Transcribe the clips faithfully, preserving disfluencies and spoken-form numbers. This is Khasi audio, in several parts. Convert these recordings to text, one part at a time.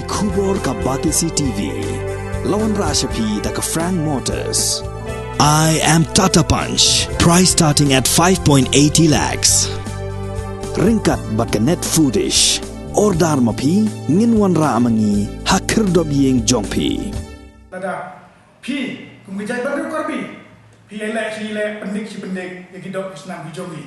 Khubor ka Batesi T V. La wanrah sha phi da ka Frank Motors. I am Tata Punch. Price starting at five point eighty lakhs. Ryngkat bad ka Net Foodish. Order ma phi, ngin wanrah ma ngi ha khyrdop ïing jong phi. Lada phi kum ka jaitbynriew Karbi, phi ïaleh shi ïaleh, pyndik shi pyndik ïa ki doh ki snam ki jong ngi.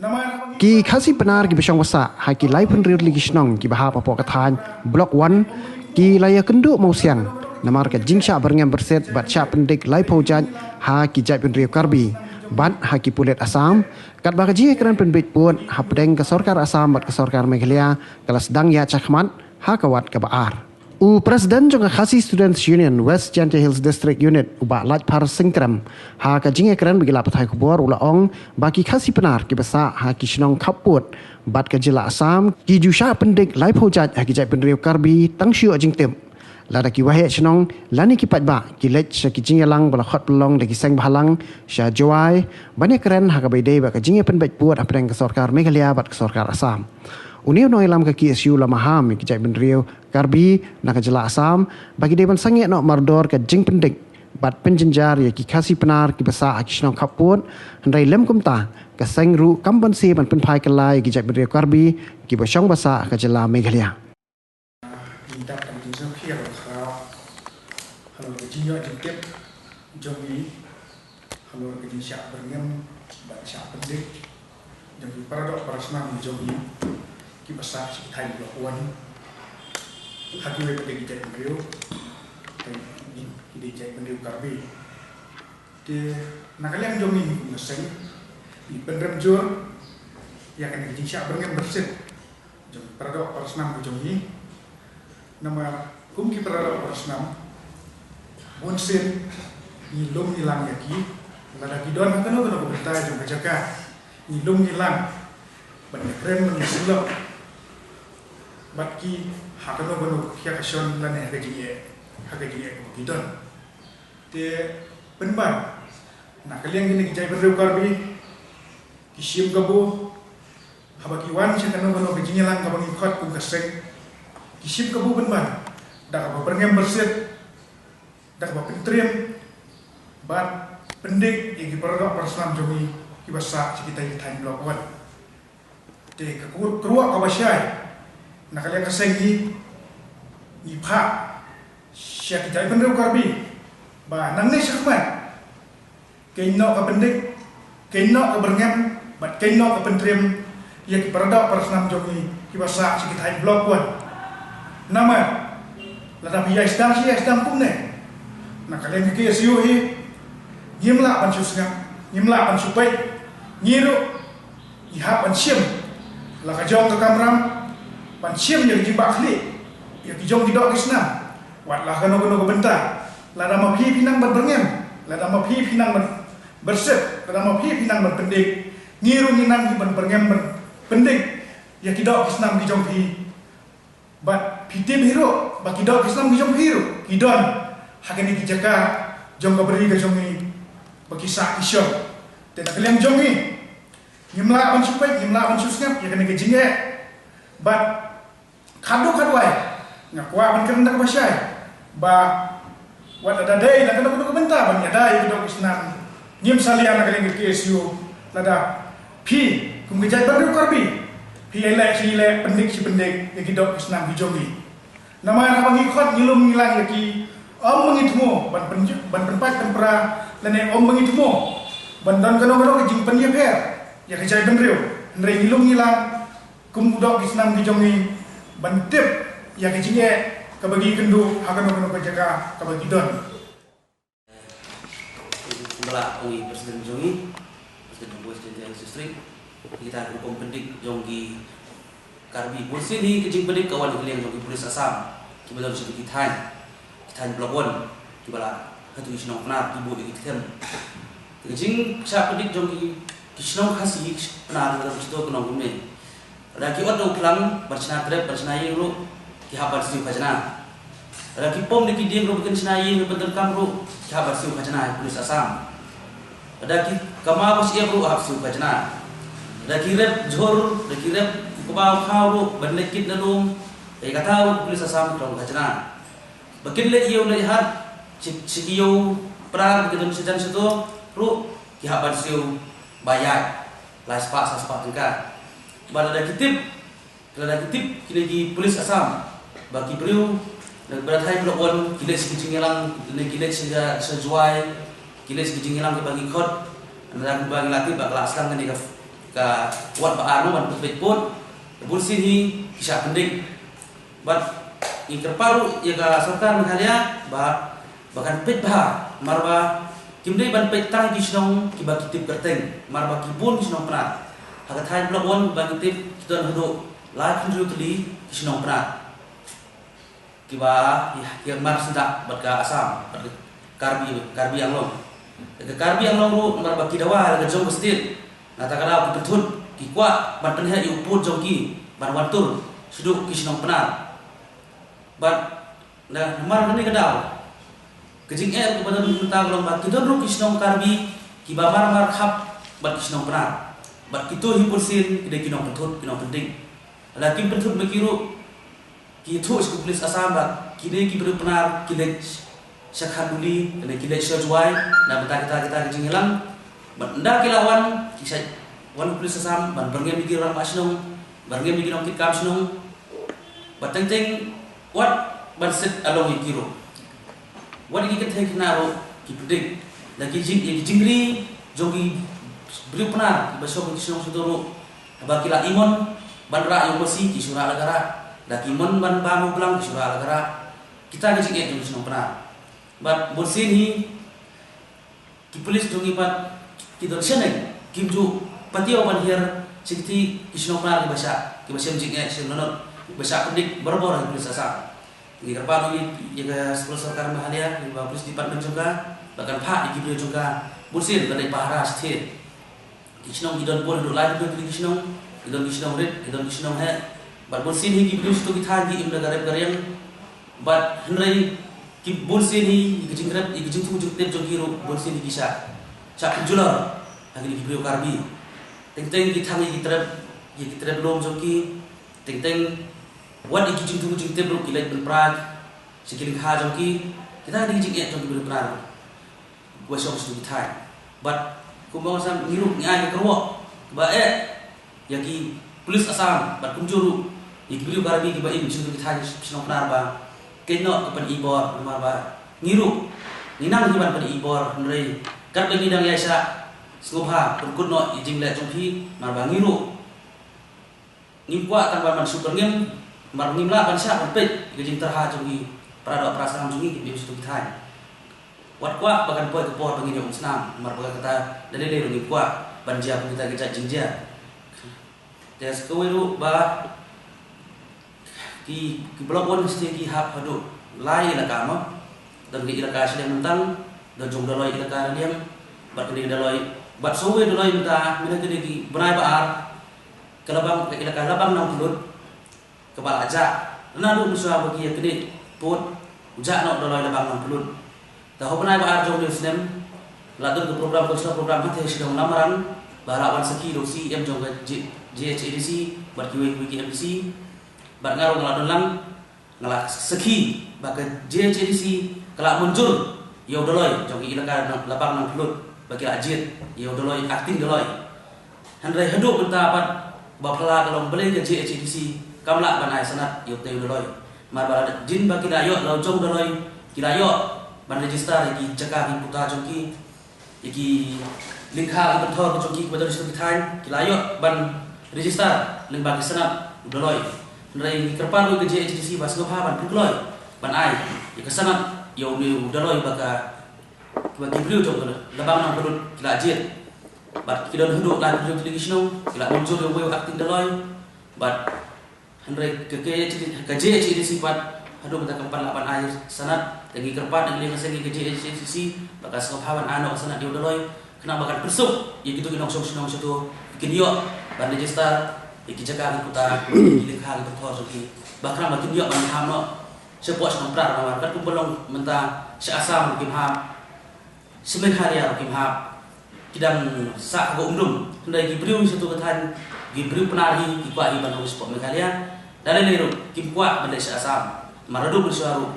Namar Ki Khasi Pnar kiba shong basa ha ki laiphew hynriew tylli ki shnong kiba hap hapoh ka thaiñ Block One ki la ïakynduh mawsiang namar ka jingshah byrngem byrsit bad shah pyndik laiphew jait ha ki jaitbynriew Karbi bad ha ki pulit Assam, katba ka jingïakren pynbeit pud hapdeng ka sorkar Assam bad ka sorkar Meghalaya ka la sdang ïaid shakhmat ha ka wat kaba ar. U President jong ka Khasi Students Union West Jaintia Hills District Unit, u Bah Laitphar Singkrem, ha ka jingïakren bad ki lad pathai khubor u la ong ba ki Khasi Pnar kiba sah ha ki shnong khappud bad ka jylla Assam ki ju shah pyndik laiphew jait ha ki jaitbynriew Karbi tang shu ïoh jingtip. Lada ki waheh shnong lane ki paidbah ki leit sha ki jingïalang ba la khot pynlong da ki seng bhalang sha Jowai ban ïakren ha kaba ïadei bad ka jingïapynbeit pud hapdeng ka sorkar Meghalaya bad ka sorkar Assam. Une u nongïalam ka K S U u la maham ïa ki jaitbynriew Karbi na ka jylla Assam ba ki dei ban sangeh noh mardor ka jingpyndik bad pynjynjar ïa ki Khasi Pnar kiba sah ha ki shnong khappud, hynrei lym kumta ka seng ruh kam banse ban pynphai kylla ïa ki jaitbynriew Karbi kiba shong basa ha ka jylla Meghalaya. Ngin dap ka jingsngewsih halor ka, halor ka jingïoh jingtip jong ngi halor ka jingshah byrngem bad shah pyndik jong ki paradoh parasnam jong ngi kiba sah sha ki thaiñ Block One ha kiwei pat de ki jaitbynriew, ki dei jaitbynriew Karbi. Te na ka liang jong ngi kum ka seng ngi pynrem jur ïa kane ka jingshah byrngem byrsit jong ki paradoh parasnam ka jong ngi. Namar kum ki paradoh parasnam, bunsien ngi lum ngi lang ïa ki, lada ki don ha kano kano ka bynta jong ka jaka, ngi lum ngi lang ban ïakren ban ïasyllok bad ki ha kano kano ka ïa ka shon lane ha ka jingeh, ha ka jingeh kaba ki don. Te pynban na ka liang kine ki jaitbynriew Karbi ki shim kabu, haba ki wan sha kano kano ka jingïalang kaba ngi khot kum ka seng, ki shim kabu pynban da kaba byrngem byrsit, da kaba pyntriem bad pyndik ïa ki paradoh parasnam jong ngi kiba sah sha kita ki thaiñ Block One. Te ka kur-, kyrwoh kaba shai na ka liang ka seng ngi, ngi phah sha ki jaitbynriew Karbi ba nangne shakhmat keiñ noh ka pyndik, keiñ noh ka byrngem bad keiñ noh ka pyntriem ïa ki paradoh parasnam jong ngi kiba sah sha ki thaiñ Block One. Namar lada phi ïai sdang shi ïai sdang kumne, na ka liang ka K S U hi ngim lah ban shu sngap, ngim lah ban shu peit. Ngi ruh ngi hap ban shim la ka jong ka kamram ban shim ïa ki jingbah khlieh ïa ki jong ki doh ki snam. Wat la kano kano ka bynta, lada ma phi phi nang ban byrngem, lada ma phi phi nang ban byrsit, lada ma phi phi nang ban pyndik, ngi ruh ngi nang ban byrngem ban pyndik ïa ki doh ki snam ki jong phi. Bad phi tip hi ruh ba ki doh ki snam ki jong phi ruh ki don ha kine ki jaka jong ka bri ka jong ngi ba ki sah ki shon. Te na ka liang jong ngi ngim lah ban shu peit, ngim lah ban shu sngap ïa kane ka jingeh. Bad khadduh khadwai nga kwah ban kren da kaba shai ba wat lada dei na kano kano ka bynta ban ïada ïa ki doh ki snam, ngim salia na ka liang ka K S U. Lada phi kum ka jaitbynriew Karbi phi ïaleh shi ïaleh, pyndik shi pyndik ïa ki doh ki snam ki jong ngi. Namar haba ngi khot ngi lum ngi lang ïa ki, ym ba ngi thmu ban pyn-, ban pynpait pynpra lane ym ba ngi thmu ban don kano kano ka jingpynïapher ïa ka jaitbynriew. Hynrei ngi lum ngi lang kum u doh ki snam ki jong ngi ban tip ïa ka jingeh kaba ki kynduh ha kano kano ka jaka kaba ki don. Kumba la ong i President jong ngi, President jong West Jaintia Hills District, kita ki rukom pyndik jong ki Karbi. Bunsien hi ka jingpyndik ka wan na ka liang jong ki police Assam kiba don sha ki thaiñ, ki thaiñ Block One, kiba la ha tu ki shnong Pnar ki buh ïa ki kthem. Ka jingshah pyndik jong ki, ki shnong Khasi Pnar kiba don sha tu ka nong kumne. Lada ki ot da u khlam ban shna trep, ban shna ïing ruh ki hap ban siew khajna. Lada ki pom da ki dieng ruh ba kin shna ïing ruh ban donkam ruh ki hap ban siew khajna ïa police Assam. Lada ki kamai ba shyiap ruh hap siew khajna. Lada ki rep jhur, lada ki rep u kba u khaw ruh ban leit kit na lum, Ïa kata u police Assam ki long khajna. Ba kin leit ïew leit hat, shi, shi ki ïew Pnar ba ki don shajan shato ruh ki hap ban siew ba ïaid lai spah saw spah tyngka. Bad lada ki tip, lada ki tip kine ki police Assam ba ki briew na Baroda Thaiñ Block One ki leit sha ki jingïalang, ne ki leit sha, sha Jowai, ki leit sha ki jingïalang kiba ngi khot, lada kiba ngi la tip ba ka la sdang kane ka, ka ward ba ar mo ban pynpeit pud, bunsien hi ki shah pyndik. Bad ngi kyrpad ruh ïa ka sorkar Meghalaya ba, ba kan peit bha, namar ba kim dei ban peit tang ki shnong kiba ki tip kyrteng, namar ba ki bun ki shnong Pnar. Ha ka Thaiñ Block One ba ngi tip ki don haduh laiphew hynriew tylli ki shnong Pnar kiba ïa, ïa mar syndah bad ka Assam, bad ka Karbi, Karbi Anglong. Ka Karbi Anglong ruh namar ba ki dawa la ka jong ka state, nangta ka daw ki pynthut, ki kwah ban pynheh ïa u pud jong ki ban wan tur shaduh ki shnong Pnar. Bad na, namar kane ka daw, ka jingeh kaba don mynta ka long ba ki don ruh ki shnong Karbi kiba mar mar khap bad ki shnong Pnar. Bad kito hi bunsien ki dei ki nongpynthut, ki nongpynding. Lada kim pynthut ma ki ruh, ki ïathuh sha ka police Assam ba kine ki briew Pnar ki leit sha Khanduli, lane ki leit sha Jowai na bynta kita, kita ki jingïalang. Bad ynda ki la wan, ki shait wan ka police Assam ban byrngem ïa ki rangbah shnong, byrngem ïa ki nongkitkam shnong. Bad teng teng wat ban set along ïa ki ruh, wat ïa ki kynthei khynnah ruh ki pyndik. Da ki jing, ïa ki jingri jong ki briew Pnar kiba shong ki shnong shato ruh, haba ki la imon ban rah ïa u masi ki shu rah la ka rah, da ki mon ban bam u blang ki shu rah la ka rah. Kita ki jingeh jong ki shnong Pnar. Bad bunsien hi ki police jong ngi pat ki don shaneng, kim ju patiaw ban hiar sha kiti ki shnong Pnar kiba shah, kiba shem jingeh shem lanot, kiba shah pyndik barabor ha ki police Assam. Ngi kyrpad ïa ka sorkar Meghalaya, ïa ka police department jong ka, ba kan phah ïa ki briew jong ka bunsien ban leit pahara shathie. Ki shnong ki don bun haduh laiphew tylli ki shnong, ki don ki shnong rit, ki don ki shnong heh. Bad bunsien hi ki briew shato ki thaiñ ki im da ka rep ka riang. Bad hynrei ki bunsien hi ïa ki jingrep, ïa ki jingthmu jingtip jong ki ruh bunsien hi ki shah, shah pynjulor ha kine ki briew Karbi. Teng teng ki thang ïa ki trep, ïa ki trep lum jong ki. Teng teng wat ïa ki jingthmu jingtip ruh ki leit pynpra sha ki lyngkha jong ki. Kita ki dei ki jingeh jong ki briew Pnar ruh. Wa shong sha ki thaiñ. Bad kumba nga ong, ngi ruh ngi ai ka kyrwoh kaba eh ïa ki police Assam bad kumjuh ruh ïa ki briew Karbi kiba im sha ki thaiñ shnong Pnar ba kynnoh ka pyni bor, namar ba ngi ruh ngi nang hi ban pyni bor, hynrei katba ngi dang ïaishah sngewbha pynkut noh ïa jingleh jong phi, namar ba ngi ruh ngim kwah tang ban, ban shu byrngem, namar ngim lah ban shah ban peit ïa ka jingtyrha jong ki para doh para snam jong ngi kiba im sha ki thaiñ. Wat kwah ba kan poi ka por ba ngin ïa umsnam, namar ba kata da lei lei ruh ngim kwah ban jia kum kita ki jait jingjia. Te sa kawei ruh ba ki, ki Block One state ki hap haduh lai elaka mo. Don ka elaka Shillong Myntang, don jong Dolloi elaka Raliang, bad kane ka Dolloi, bad sa kawei Dolloi mynta, mynta kane ki bnai ba ar, ka Labang, ka elaka Labang Nangpylut kaba la jah. Naduh mynshwa ba ki ïa knieh pud u jah noh Dolloi Labang Nangpylut. Te ha u bnai ba ar jong une u snem la don ka program, cultural program ha Shillong Lamrang, ba la wan sakhi da u C E M jong ka J-, J H A D C bad kiwei kiwei ki M D C. Bad nga ruh nga la don lang, nga la sakhi ba ka J H A D C ka la mynjur ïa u Dolloi jong ka elaka Labang Nangpylut ba ki la jied ïa u Dolloi, acting Dolloi. Hynrei haduh mynta pat ba phylla ka long balei ka J H A D C kam lah ban ai sanad ïa utei u Dolloi. Namar ba la jin ba ki la ïoh, la u jong u Dolloi ki la ïoh ban register ïa ki jaka ki puta jong ki, ïa ki lyngkha ki pynthor jong ki kiba don sha ki thaiñ, ki la ïoh ban register lyngba ki sanad u Dolloi. Hynrei ngi kyrpad ruh ïa ka J H A D C ba sngewbha ban pynkloi ban ai ïa ka sanad ïa une u Dolloi ba ka, ba ki briew jong ka Labang Nangpylut ki la jied. Bad ki don haduh laiphew tylli ki shnong ki la mynjur ïa uwei u acting Dolloi. Bad hynrei ka, ka, ka J H A D C pat haduh mynta kam pat lah ban ai sanad. Te ngi kyrpad na ka liang ka seng ïa ka J H A D C ba kan sngewbha ban ai noh ka sanad ïa u Dolloi, khnang ba kan pynsuk ïa kito ki nongshong shnong shato kin ïoh ban register ïa ki jaka ki puta, ki lyngkha ki pynthor jong ki, ba khnang ba kin ïoh ban kham noh shapoh shnong Pnar, namar katkum ba long mynta sha Assam ruh kim hap, sha Meghalaya ruh kim hap, ki dang sah ha ka umdum. Hynrei ki briew shato ka thaiñ, ki briew Pnar hi ki kwah hi ban rung shapoh Meghalaya. Da lei lei ruh kim kwah ban leit sha Assam. Namar haduh mynshuwa ruh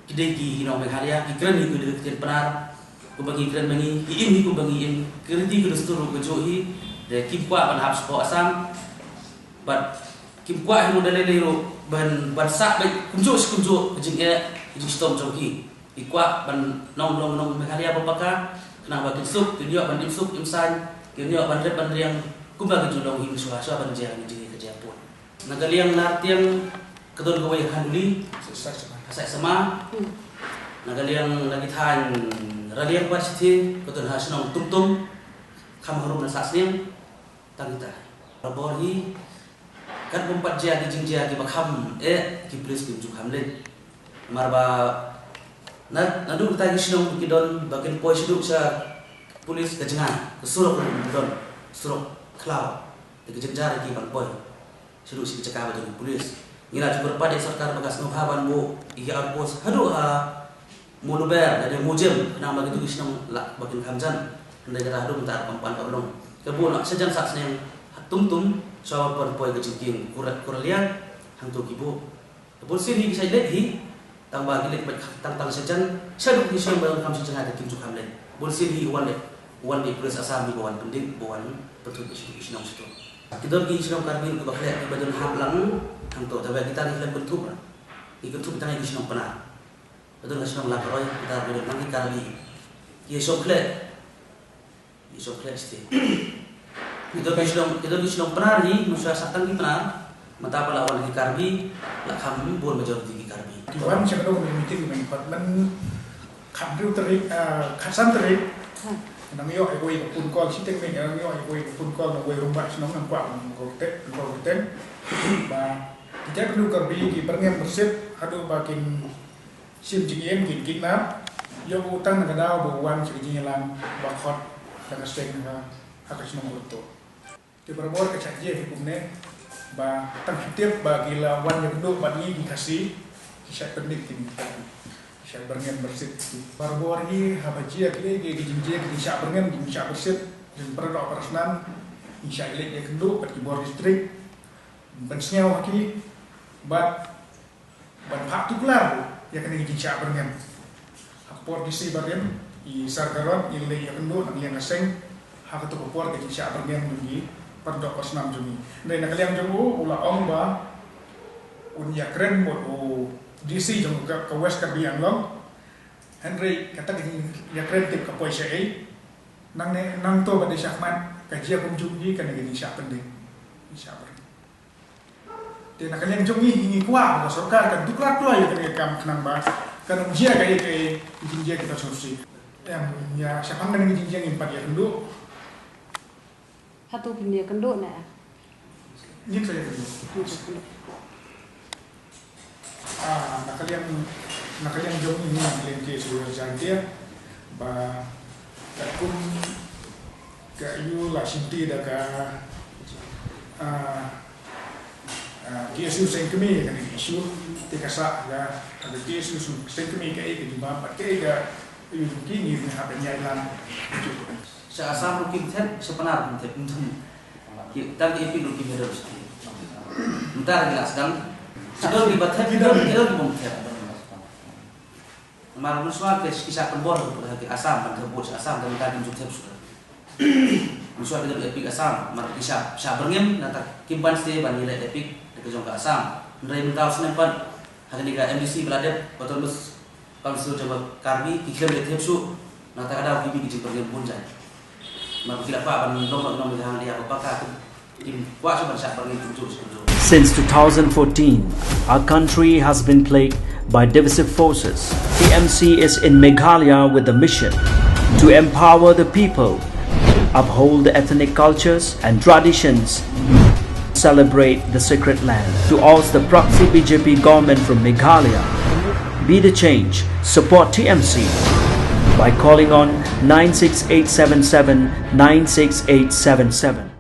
ki dei ki nong Meghalaya, ki kren hi ki dei ki ktien Pnar. Kumba ngi kren ma ngi, ki im hi kumba ngi im, ki riti ki dustur ruh ka juh hi. Te kim kwah ban hap sha Assam. Bad kim kwah hi ruh da lei lei ruh ban, ban sah beit kumjuh shi kumjuh ka jingeh, ka jingshitom jong ki. Ki kwah ban long, long, long Meghalaya ba paka, khnang ba kin suk, kin ïoh ban im suk im saiñ, kin ïoh ban rep ban riang kumba ki ju long hi mynshuwa, shuwa ban jia, ka jia, ka jia pun. Na ka liang Nartiang ka don kawei ha Handuli, ha Saitsama. Na ka liang na ki thaiñ Raliang pat shithi ka don ha shnong Tumtum, kham harum na Sahsniang, tang kita. Barabor hi kat bym pat jia ki jingjia kiba kham eh, ki police kim ju kham leit. Namar ba na, naduh kita ki shnong ki don ba kin poi shaduh sha police ka jngai, ka surok ruh kam don, surok khlaw. Te ka jynjar ïa ki ban poi shaduh sha ki jaka ba don ki police. Ngi la ju kyrpad ïa sorkar ba ka sngewbha ban buh ïa ki outpost haduh ha Mawluber, lane Mawjem, khnang ba kito ki shnong lah ba kin kham jan. Hynrei kata haduh mynta kam pan kam long. Ka buh noh shajan Sahsniang ha Tumtum, shuwa ban poi ka jingkieng Kur-, Kuraliang, hangto ki buh. Ka bun sien hi ki shait leit hi, tang ba ki leit beit tang tang shajan, shaduh ki shnong ba kham sha jngai te kim ju kham leit. Bun sien hi wan leit, wan leit police Assam hi ba wan pyndit, ba wan pynthut ki shnong, ki shnong shato. Ki don ki shnong Karbi kiba khleh kiba don hap lang hangto, tangba kita ki khlem kynthup. Ki kynthup tang ïa ki shnong Pnar. Ka don ka shnong Lakroi, kita ki don tang ki Karbi. Ki ïa shong khleh. Ki ïa shong khleh shatei. Ki don ki shnong, ki don ki shnong Pnar hi, mynshuwa sah tang ki Pnar. Mynta ba la wan ki Karbi, la kham bun majority ki Karbi. Ki wan sha kano kano ka meeting, ki wan pat man khathynriew tarik, ah, khatsan tarik. Nang ïoh ïa kawei ka phone call, shiteng mynta nang ïoh ïa kawei ka phone call na kawei rangbah shnong, nang kwah ban kynkoh kyrteng, kynkoh kyrteng. Ba ki jaitbynriew Karbi ki byrngem byrsit haduh ba kin shim jingim, kin kidnap. Ïoh u tang na ka daw ba u wan sha ka jingïalang ba khot da ka seng ha, ha ka shnong Kurto. Te barabor ka shah jia hi kumne ba tang ki tip ba ki la wan ïakynduh bad ngi ki Khasi, ki shah pyndik, ki shah byrngem byrsit. Barabor hi haba jia ki, ki, ki jingjia, ki shah byrngem, ki shah byrsit, jingpyndoh pynsnam, ki shah leit ïakynduh bad ki bor district, pynsngew ha ki, bad ban phah tuklar ruh ïa kane ka jingshah byrngem. Ha ka por D C barim, i Sir Garon i leit ïakynduh na ka liang ka seng, ha kato ka por ka jingshah byrngem jong ki pyndoh pynsnam jong ngi. Hynrei na ka liang jong u, u la ong ba un ïakren bad u D C jong ka, ka West Karbi Anglong. Hynrei kata ka jingïakren tip ka poi shaei. Nangne, nangto ba dei shakhmat ka jia kumjuh hi kane ka jingshah pyndem, jingshah byrngem. Te na ka liang jong ngi, ngi kwah ba ka sorkar kan tuklar kloi ïa kane ka kam khnang ba kan ym jia kaei kaei ki jingjia kiba sngewsih. Em, ïa shaphang kane ka jingjia ngim pat ïakynduh. Hato phin ïakynduh ne? Ngin sa ïakynduh. Ah, na ka liang, na ka liang jong ngi, na ka liang K S U West Jaintia, ba katkum ka ïa la shimti da ka, ah, ah, K S U seng kmie kane ka issue, te ka sah ka, ka K S U seng kmie kaei ka jubab, bad kaei ka ïa ki ngi hap ban ïalam. Sha Assam ruh kim thep, sha Pnar ruh kim thep, kim thep. Ki, tang ki epic ruh kim thep. Mynta ki la sdang. Ki don kiba thep, ki don, ki don kiba ym thep. Namar mynshuwa ki, ki shah pynbor ha ki Assam, ban thep vote sha Assam, te mynta kim ju thep shuh. Mynshuwa ki don epic Assam, namar ki shah, shah byrngem, nangta kim pan sdang ban ïaleh epic da ka jong ka Assam. Hynrei mynta u snem pat, ha kane ka M D C ba la dep, Autonomous Council jong ka Karbi, ki khlem leit thep shuh, nangta ka daw ki mih ki jingbyrngem bun jait. Namar ki la kwah ban long nong nong ïa ka hangne ïa ka paka, kim kwah shuh ban shah byrngem kumjuh kumjuh. Since two thousand fourteen, our country has been plagued by divisive forces. T M C is in Meghalaya with the mission to empower the people, uphold the ethnic cultures and traditions, celebrate the sacred land. To oust the proxy B J P government from Meghalaya, be the change, support T M C by calling on nine six eight seven seven nine six eight seven seven.